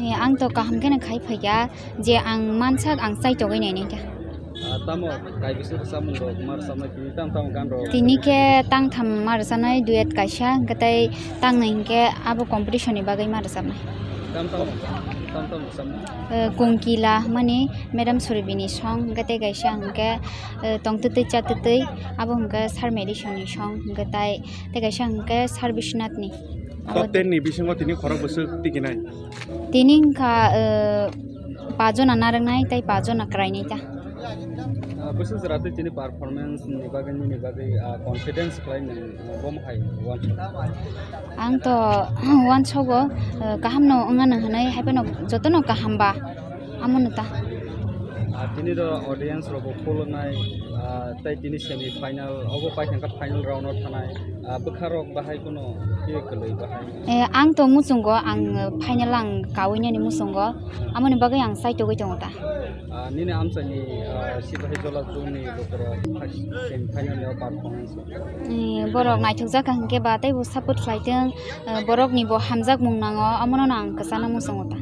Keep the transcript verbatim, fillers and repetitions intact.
Eh, ang to kaham kheno khai phaikha, je ang mansak ang chaitogwi nainai kha. Ah, tamo kaibiswk rwchapmung rok ma rwchapnai tini, tamo tamo gan rok? Tini khe tangtham ma rwchapnai, duet kaisa, hwnkhe tei tangnwi hwnkhe abo competition ni bagwi ma rwchapnai. Tamo tamo, tamo tamo rwchapmung? Eh, Kungkila hwnmani Madam Suribini song, hwnkhe tei kaisa hwnkhe, eh, Tongtwtwi Chatwtwi, abo hwnkhe Sir Madison ni song, hwnkhe tei, tei kaisa hwnkhe Sir Biswanath ni. Top ten ni bisingo tini khorok bwswk tikinai? Tini wngkha, eh, pajona narwknai tei pajona kwrainai ta. Ah, bwswk jora tei tini performance ni bagwi, nini bagwi, ah, confidence khlai nang, ah, bomo hai uansuk? Ang to uansogo, eh, kaham no wngya nang hinwi, hai phano jotono kaham ba, amo no ta. Ah, tini do audience rok bo phuluknai, ah, tei tini semi final, obo pai khe final round o thanai, ah, bwkha rok bahai kuno khe kwlwi bahai? Eh, ang to muchungo, ang final ang kaui nani muchungo, amoni bagwi ang chaitogwi tongo ta. Ah, nini amchaini, ah, Sipahi Jola two ni lukurok semi final o performance. Eh, borok naithokjak kha hwnkhe ba teibo support khlai tong, eh, borokni bo hamjakmung nango, omono ang kwchangno muchungo ta.